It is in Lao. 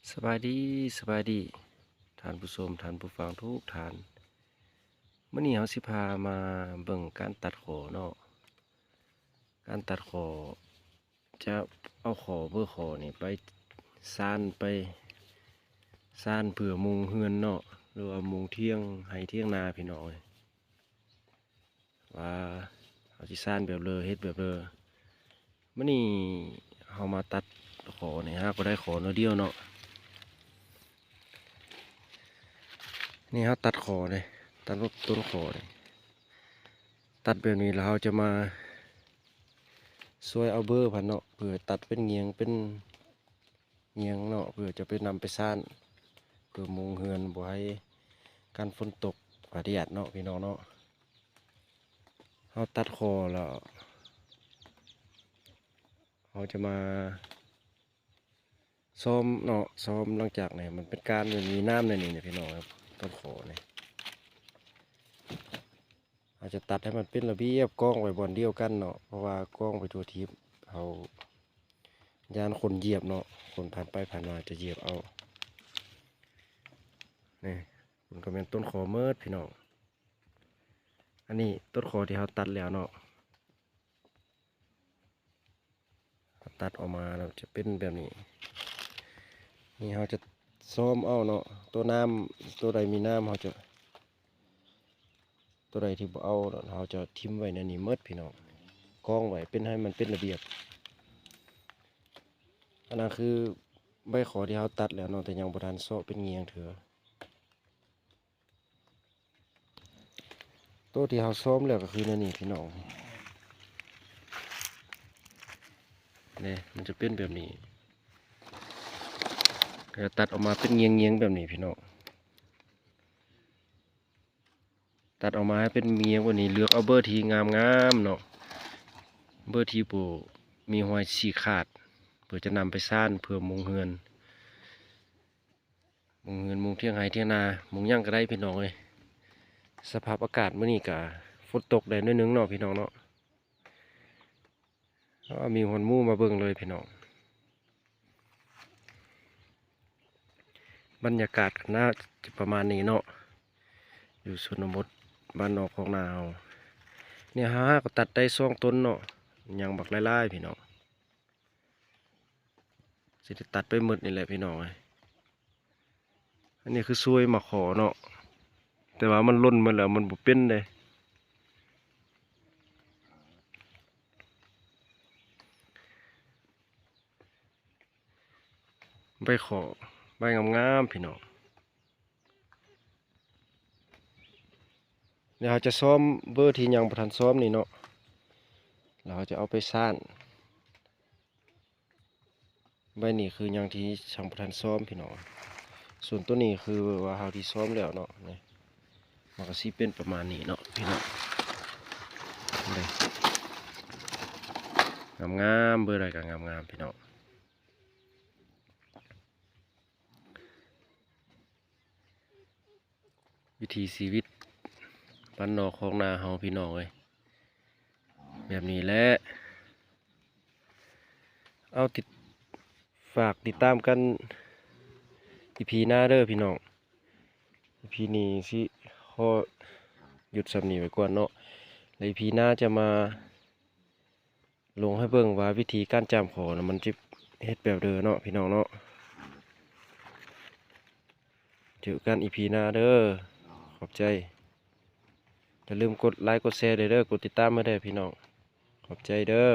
ສະບາຍດີ ສະບາຍດີ ທ່ານຜູ້ຊົມ ທ່ານຜູ້ຟັງທຸກທ່ານ. ມື້ນີ້ເຮົາຊິພາມາເບິ່ງການຕັດຂໍເນາະ. ການຕັດຂໍ ຈະເອົາຂໍ ເບີຂໍນີ້ໄປສານ ໄປສານເພື່ອມຸງເຮືອນເນາະ ຫຼືວ່າມຸງຖຽງໄຮ່ຖຽງນາ ພີ່ນ້ອງເອີຍ. ວ່າເຮົາຊິສານແບບເລີ ເຮັດແບບເລີ. ມື້ນີ້ເຮົາມາຕັດຂໍນີ້ ຫາກໍໄດ້ຂໍໜ່ວຍດຽວເນາະ. ນີ້ເຮົາຕັດຂໍເດ້ ຕັດຕົ້ນຂໍນີ້ ຕັດແບບນີ້ ແລ້ວເຮົາຈະມາຊ່ວຍເອົາເບີພັນເນາະ ເພື່ອຕັດເປັນງຽງ ເປັນງຽງເນາະ ເພື່ອຈະໄປນຳໄປສານ ເພື່ອມຸງເຮືອນ ບໍ່ໃຫ້ກັນຝົນຕົກຟ້າແດດເນາະ ພີ່ນ້ອງເນາະ. ເຮົາຕັດຂໍແລ້ວ ເຮົາຈະມາຊ້ອມເນາະ ຊ້ອມ. ຫຼັງຈາກນີ້ ມັນເປັນການ ມັນມີນ້ຳໃນນີ້ນະ ພີ່ນ້ອງເອີຍ ຕົ້ນຂໍນີ້ ເຮົາຈະຕັດໃຫ້ມັນເປັນລະບຽບ ກອງໄວ້ບ່ອນດຽວກັນເນາະ ເພາະວ່າກອງໄປທົ່ວທີບ ເຮົາຢ້ານຄົນຢຽບເນາະ ຄົນຜ່ານໄປຜ່ານມາຈະຢຽບເອົາ. ນີ້ ມັນກໍແມ່ນຕົ້ນຂໍໝົດ ພີ່ນ້ອງ. ອັນນີ້ຕົ້ນຂໍທີ່ເຮົາຕັດແລ້ວເນາະ ເຮົາຕັດອອກມາແລ້ວຈະເປັນແບບນີ້. ນີ້ເຮົາຈະຊ້ອມເອົາເນາະ ໂຕນ້ຳ ໂຕໃດມີນ້ຳ ເຮົາຈະ ໂຕໃດທີ່ບໍ່ເອົາເນາະ ເຮົາຈະຖິ້ມໄວ້ໃນນີ້ໝົດ ພີ່ນ້ອງ ກອງໄວ້ເປັນ ໃຫ້ມັນເປັນລະບຽບ. ອັນນັ້ນຄືໃບຂໍທີ່ເຮົາຕັດແລ້ວເນາະ ແຕ່ຍັງບໍ່ທັນເຊາະເປັນງຽງເທື່ອ. ໂຕທີ່ເຮົາຊ້ອມແລ້ວກໍຄືແນວນີ້ ພີ່ນ້ອງ ນີ້ ມັນຈະເປັນແບບນີ້ ແລ້ວຕັດອອກມາເປັນງຽງໆແບບນີ້ ພີ່ນ້ອງ. ຕັດອອກມາໃຫ້ເປັນງຽງແບບນີ້ ເລືອກເອົາເບີທີ່ງາມໆເນາະ ເບີທີ່ບໍ່ມີຮອຍສີຂາດ ເພື່ອຈະນຳໄປສານເພື່ອມຸງເຮືອນ ມຸງເຮືອນ ມຸງຖຽງໄຮ່ຖຽງນາ ມຸງຫຍັງກໍໄດ້ ພີ່ນ້ອງເອີຍ. ສະພາບອາກາດມື້ນີ້ກະຝົນຕົກແດ່ໜ້ອຍໜຶ່ງເນາະ ພີ່ນ້ອງເນາະ. ເອີ ມີຮອດໝູ່ມາເບິ່ງເລີຍ ພີ່ນ້ອງ. ບັນຍາກາດກໍໜ້າຈະປະມານນີ້ເນາະ ຢູ່ຊົນນະບົດບ້ານນອກຄອກນາເຮົາ. ນີ້ເຮົາຫາກໍຕັດໄດ້ສອງຕົ້ນເນາະ ຍັງບັກຫຼາຍໆ ພີ່ນ້ອງ. ຊິໄດ້ຕັດໄປໝົດນີ້ແຫຼະ ພີ່ນ້ອງເອີຍ. ອັນນີ້ຄືສວຍໝາກຂໍເນາະ ແຕ່ວ່າມັນຫຼົ່ນໝົດແລ້ວ ມັນບໍ່ເປັນເດ້. ໃບຂໍ ໃບງາມໆ ພີ່ນ້ອງ. ແລ້ວເຮົາຈະຊ້ອມເບີທີ່ຍັງບໍ່ທັນຊ້ອມນີ້ເນາະ ແລ້ວເຮົາຈະເອົາໄປສານ. ໃບນີ້ຄືຍັງທີ່ຍັງບໍ່ທັນຊ້ອມ ພີ່ນ້ອງ. ສ່ວນໂຕນີ້ຄືວ່າເຮົາທີ່ຊ້ອມແລ້ວເນາະ ນີ້ ມັນກໍຊິເປັນປະມານນີ້ເນາະ ພີ່ນ້ອງ. ນີ້ ງາມໆ ເບີໃດກໍງາມໆ ພີ່ນ້ອງ. ວິຖີຊີວິດບ້ານນອກຄອກນາເຮົາ ພີ່ນ້ອງເອີຍ ແບບນີ້ແຫຼະ. ເອົາ ຕິດ ຝາກຕິດຕາມກັນອີພີໜ້າເດີ ພີ່ນ້ອງ. ອີພີນີ້ຊິຂໍຢຸດສ່ຳນີ້ໄວ້ກ່ອນເນາະ ແລະ ອີພີໜ້າຈະມາ ລົງໃຫ້ເບິ່ງວ່າວິທີການຈາມຂໍນະ ມັນຈະເຮັດແບບເດີເນາະ ພີ່ນ້ອງເນາະ. ເຈີກັນອີພີໜ້າເດີ. ຂອບໃຈ. ຢ່າລືມກົດໄລກົດແຊເດີ ກົດຕິດຕາມໃຫ້ເດີ ພີ່ນ້ອງ. ຂອບໃຈເດີ.